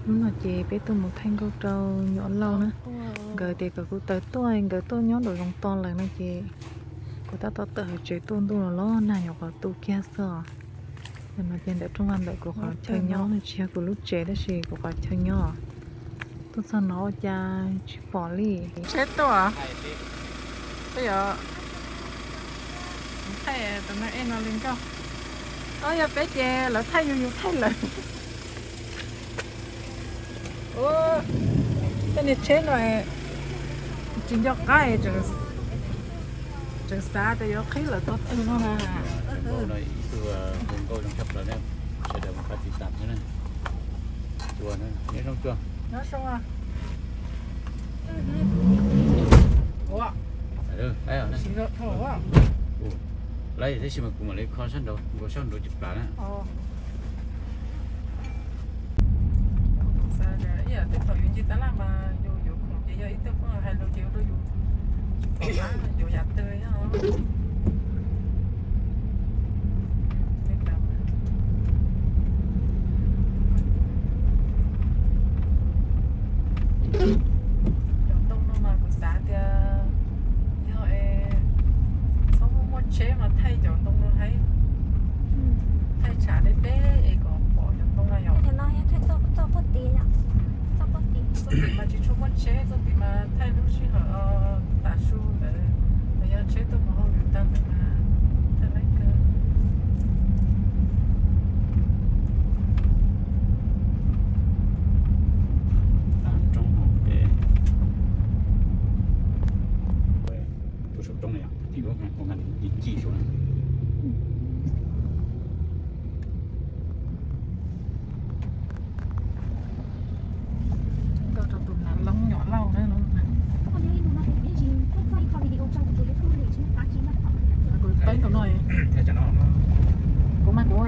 Hnub no ces peb tuaj mus thaij nkauj rau nyuam Lauj na. Nkawd tias kom kuv tawm tuaj, nkawd tuaj nyob nraum zoov to lawm no ces kuv tab tom tawm hauv tsev tuaj, ntuj los los nag nyuam qhuav tu kiag xwb os. Ntawm no ces ntawm rooj vag ntawm kuv qhov chaw nyob no, tsis yog kuv lub tsev tab sis kuv qhov chaw nyob. Tuaj txog no ua cas tsis pom li. Tsheb tuaj. Peb yuav thaij tus neeg ej no li nkauj. Yog peb ces lawv thaij yus, yus thaij lawv. Tej niag tsheb no tsis nco qab, tseem xav tias yuav qhib lawm tau twg no na. Tus nkauj zoo tshaj plaws na, sawv daws mus pab tiv tam thiab na. Cua na, nyob zoo cua. Nyob zoo. Ua, lawv tab sis mas kuv mam li kho sab nraud, nkaus sab nraud tsis plam na. Tej thaum yus ncig tab laj mas yus yuav khoom ces yog ib tug phooj ywg hais lus ces ua rau yus tsis pom qab yuav yam twg. Cov ntoo no mas kuv xav tias yog es txhob muaj muaj tsheb mas thaij cov ntoo no thiab. Thaij tshav deb deb es kom pom cov ntoo no yom. Thaij txoj pem tim mas tsis tshua muaj tsheb, txoj tim mas thaij lub sij hawm tav su ntawd, los yog tsheb tuaj mus hauj lwm tag ntawd mas thaij laib kawg. Tav roob hauv peb, tus saum roob na yom, tim ub ua nka li ci saum na. Nkauj rau tus nav loob nyuam Lauj na. Kuv teb tus no, kuv mas kuv,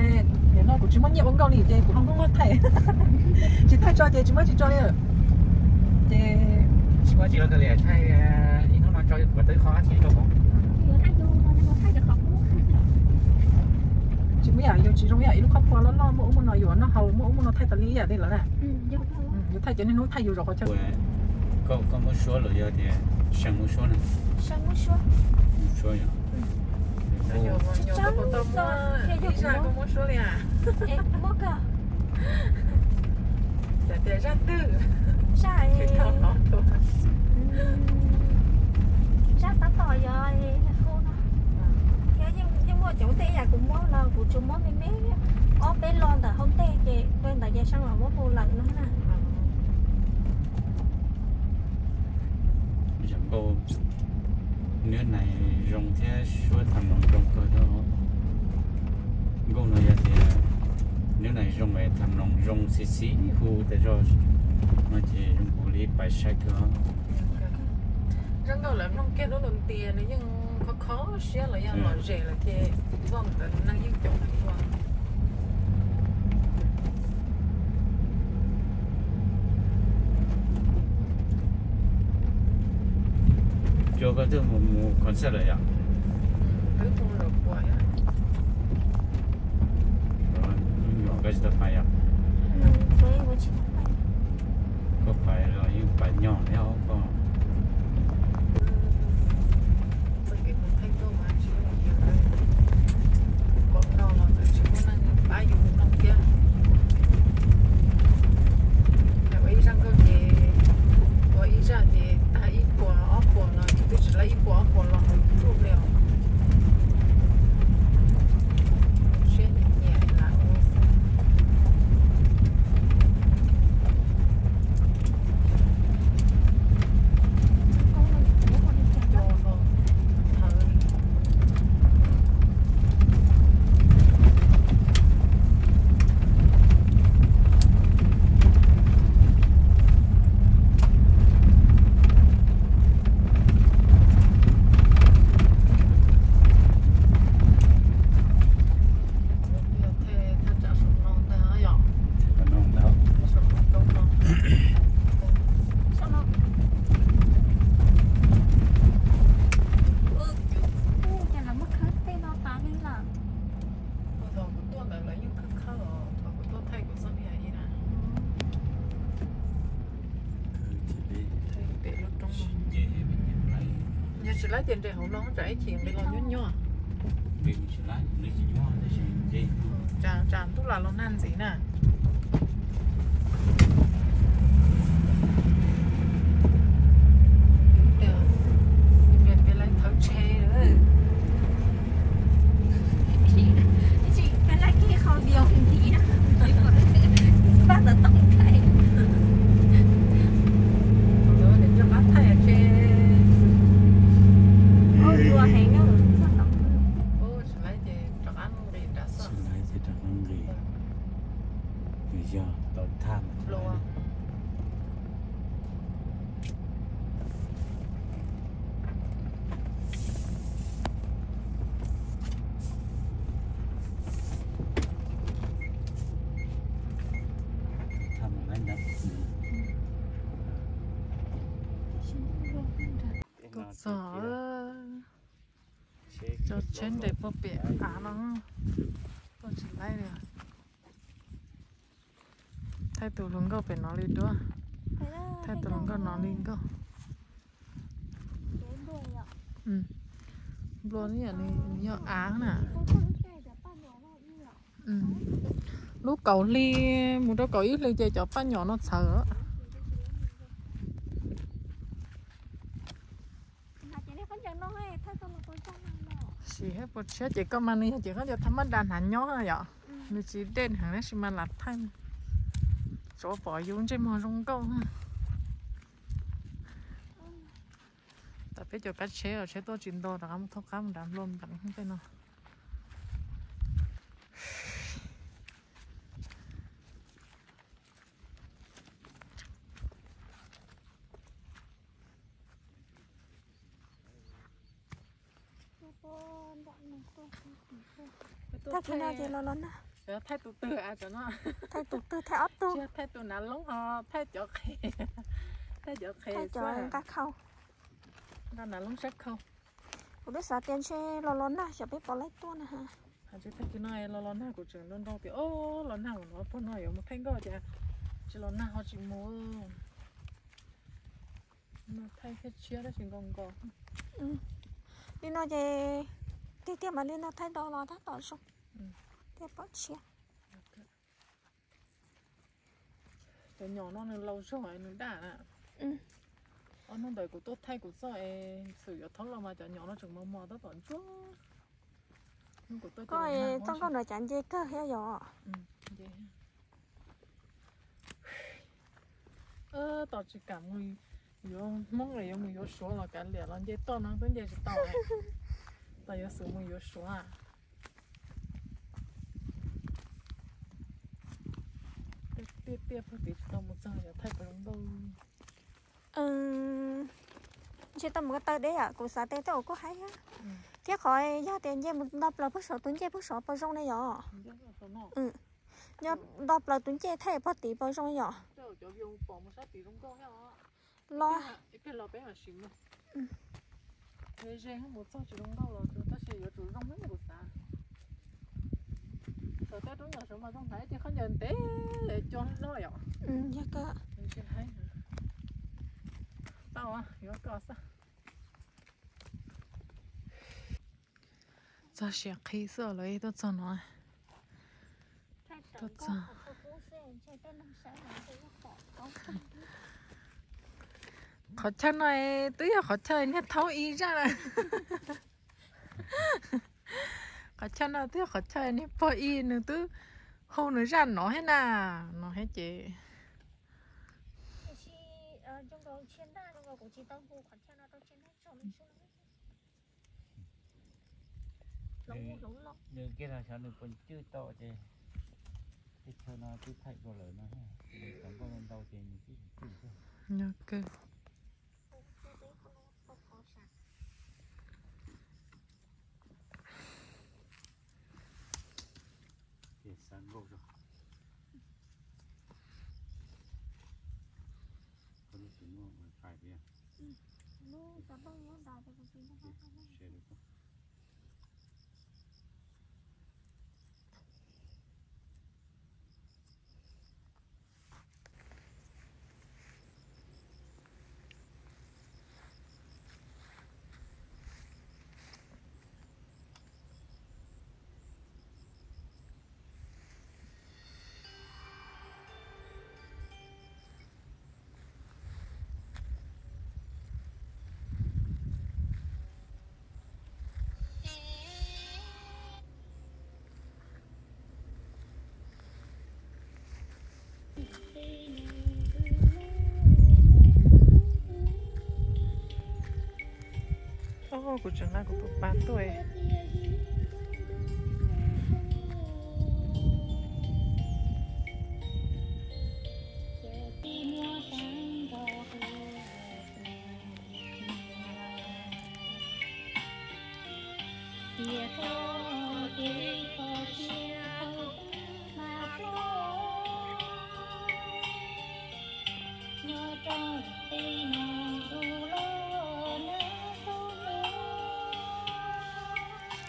nim no kuv tsis muaj nyiaj ua nkauj li ces kuv hloov hnub no thaij. Tsis thaij tso ces tsis muaj tsis tso li. Ces tsis muaj tsis tso li, thaij ib hnub no tso kom tau ib qho dab tsi rau hauv. Tsis muaj yam, yus tsis zoo yam ib lub qhov pua loj loj muaj ub muaj no yuav noj haus, muaj ub muaj no thaij tas li ib yam li lawm na. Yus thaij ces niaj hnub thaij yus zaum qhov chaw. Koj muab suab los yog tias Seej muab suab na? Suab yom. Ib zaj koj muab suab li a? Zaj twg? Zaj tab tom yog hu no. Thiab yeej muaj coob tej yam kuv muab los kuv tsuas muab me me ob peb lo ntawm hauv ntej ces ntawd ces Seej los muab mus lawm no na. Zoo nkauj, neb nais zoo thiab suab tham noos zoo kawg thiab. Nkauj no yog tias neb nais zoo es tham noos zoo xis xis hu tas zog no ces zoo nkaus li pais sai kawg. Zoo nkauj lawv mloog kiag lub lus ntias nws yeej kho kho siab los yog lom zem lawm ces vaj ntawd neeg yeej coob heev ua. Cua koj twb mus concert lawm yom? Twb mus lawm puas. Nyuam koj tsis tau pais yom? Koj pais los yeej pais nyog thiab os koj. Txoj kev mus thaij nkauj mas tsis muaj leej twg pom no los tsis muaj neeg pab yus mloog thiab. Yog ua ib zaj nkauj ces, ua ib zaj ces tag ib puas ob puas los twb tsis laib ib puas ob puas los hauv YouTube li os. Siab nyiam lam ua xwb. Tsis laib ces nres hauv no tsam ib chim nqis los nyuaj nyuaj. Tsam ntuj los los nag ntxiv na. Peb laib thawb tsheb. Peb laib kiag hau dios ntxiv na. Pab tau tau thaij. Rov qab thaij tsheb. Ua heev na. Tsis laib ces rov qab nqis rau xwb. Tsis laib ces rov qab nqis. Yog tau thaj mas Tuaj txog, cov tsheb nres puag pem av no, tuaj tsis laib li. Thaij tus hluas nkauj pem no li duab, thaij tus hluas nkauj no li nkauj. Nplua ib yam li nws yog av na. Lub kaum hli mus rau kaum ib hli ces cov paj nyom no txhawv. Sim hab puas tshiab ces koj mas nws yog ces koj cov thaij maj da hnav nyob yom, nws tsis dej heev tab sis mas lam thaij, tsuav pom yus ntsej muag zoo nkauj. Tam peb cov kab tsheb os, tsheb tuaj tsis nto rov qab mus thauj qab mus nram nplua npleev tej no. Tag kis no ces los los nag. Thaij tus twg, thaij tus twg, thaij ob tug, thaij tus nav loob ho thaij cov qhe, thaij cov qhe, thaij cov nqa khau, nqa nav loob sab khau. Kuv twb xav tias ntshe los los nag xyov peb puas laib tuaj na. Tsis tag kis no los los nag kuv tseem nrau nrau tias o los nag no puag no yuav mus thaij nkauj ces tsis los nag ho tsis mus. Thaij thiaj tshiab tab sis nkaus nkaus. Li no ces tiag tiag mas li no thaij ntau los tab tom zoo thiaj pom tshiab. Cov nyom no nws laus zog nws daj na. Ob hnub ntawd kuv tuaj thaij kuv txoj es xwm yuav thoob los mas cov nyom no tseem mos mos tab tom ntsuab. Koj txoj nkauj no cas nce kawg thiab yom? Tos tsis kam mus yuav Hmoob los yuav mus yuav Suav los kav liam los nce toj no twb nce tsis tau. Tos yuav xub mus yuav Suav. Tiaj tiaj puag tid tsis tau mus txog yog thaij puas zoo nkauj. Ntshe tau mus ko taw deb yom, kuv xav tias tej zaum kuj haib thiab. Thiab qhov yog tias nce mus nto plaws puag saud tus ncej puag saud puas zoo ne yom? Nyob nto plaws tus ncej thaij puag tid puas zoo yom? Los ze mus txog tsis zoo nkauj los tab sis yuav tsum zoo kuv xav. Thaum tej roob nyom saud mas zoo heev ces khaub ncaws ntev cua hlob yom. Yog kawg. Tsis haib. Tau yuav koj xwb. Txog siav qhi xwb los tuaj txog no. Tuaj txog. Qhov chaw no twb yog qhov chaw niag thaub i zaj na. Qhov chaw no twb yog qhov chaw niag pog i nws twb hu nws zaj no thiab na, no thiab ces. Nws kiag no xyov nws puas cwj tau ces tej chaw no twb thaij dua lawm no, cov nkauj ntau ces nws twb cwj. Ces xav nkauj zog. Koj tsis muaj wifi tiag? Kuv tseem nqa kuv tus pas tuaj.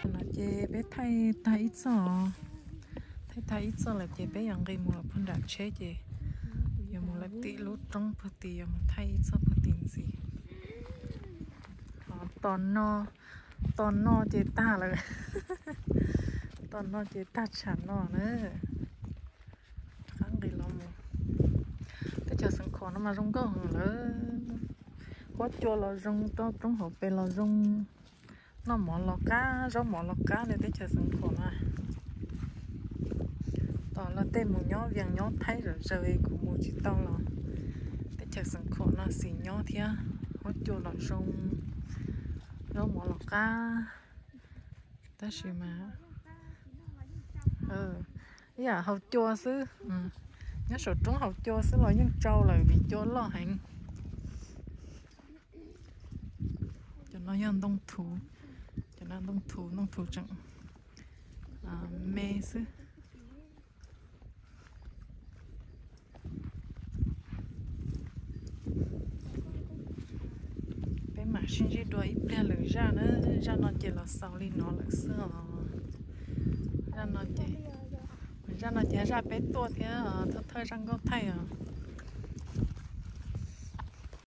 No ces peb thaij tag ib txoj, thaij tag ib txoj lawm ces peb yuav nqis mus lawm puag nram tsheb ces yuav mus lawm tim lub roob puag tim, yuav mus thaij ib txoj puag tim ntxiv. Tos no, tos no ces tag lawm. Tos no ces tag tsham no na. Rov qab nqis los mus. Teb chaws Xeev Khuam no mas zoo nkauj heev lawm. Huab cua los zoo, roob hauv pes los zoo, noj mov los qab, zaub mov los qab li teb chaws Xeev Khuam na. Tos luag tej mus nyob Vias nyob Thaib zom zaws kuv mus tsis tau los teb chaws Xeev Khuam no xis nyob thiab, huab cua los zoo, zaub mov los qab. Tab sis mas ib yam haus cua xwb, nyob saum roob haus cua xwb los yeej tsau lawm vim cua loj heev. Cov no yog ntoo thuv, cov no ntoo thuv, ntoo thuv tseem me xwb. Peb mam sib ntsib dua ib pliag lwm zaj na. Zaj no ces los xaus li no lawm xwb os. Zaj no ces, zaj no ces zaj peb tuaj thiab, thawj thawj zaj nkauj thaij os.